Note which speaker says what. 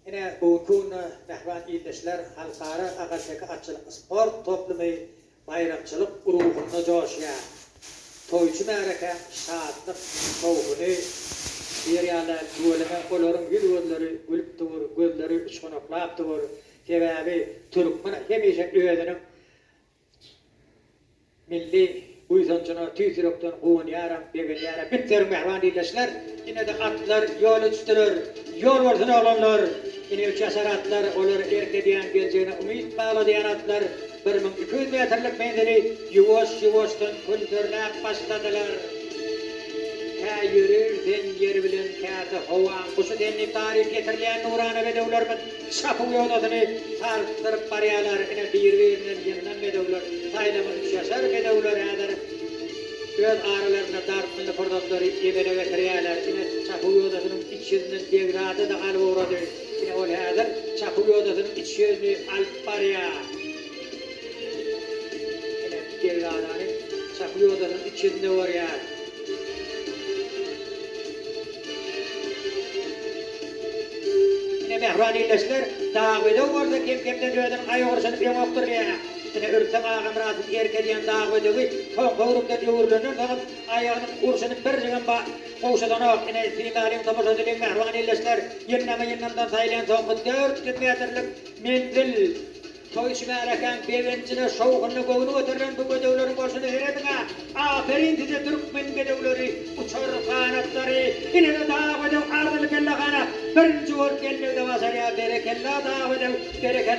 Speaker 1: Ine, bu günki günde, mähriban ildeşler, Halkara ahalteke atçylyk sport toplumy baýramçylyk ruhunda joşýar. Toýçy märekäň şatlyk şowhuny diýer ýaly däl, tüweleme, olaryň ýüz-gözleri gülüp dur, gözleri uçganaklap dur. Sebäbi türkmen hemişe özüniň Milli buýsanjyna tüýs ýürekden guwanýaram, begenýärem. Üns beriň mähriban ildeşler! Ine-de atlar ýola düşdüler. Ýol bolsun oglanlar! Ine üç ýaşar atlar, olar erk edýän geljegine umyt bagladýan atlar 1200 metrlik menzili ýuwaş-ýuwaşdan külterläp başladylar. Kä ýörir sen ýer bilen, käte howaň guşy sen diýip taryp ýetirilýän nurana bedewlerimiz Çapuw ýodasyny sarsdyryp barýarlar. Ine, biri-birinden ýyndam bedewler, saýlama üçýaşar bedewler häzir öz aralarynda dartgynly pursatlary emele getirýärler. Ine, çapuw ýodasynyň iç ýüzünden Begzada-da alyp ugrady. Ine, ol häzir çapuw ýodasynyň iç ýüzüni alyp barýar. Ine, Begzadany çapuw ýodasynyň iç ýüzünde görýär. Ine, mähriban ildeşler, Dagbedew bolsa kem-kemden özüniň aýagurşuny öňe okdurýar. Ine, Rüstem Agamyradowyň erk edýän Dagbedewi soňky öwrümden öwrülenden soňam aýagynyň urşuny birjigem gowşadanok. Ine, synlalyň, tomaşa edeliň, mähriban ildeşler, ýyndama-ýyndamdan saýylýan soňky 400 metrlik menzil. Toýçy märekäň begenjine, şowhunyna göwni göterilen bu bedewleriň bolşuna serediň-ä! Aperin size türkmen bedewleri, uçar ganatlary! Ine-de dag bedew arzyly pellehana birinji bolup gelmegi-de başarýar. Berekella dag bedew, berekella!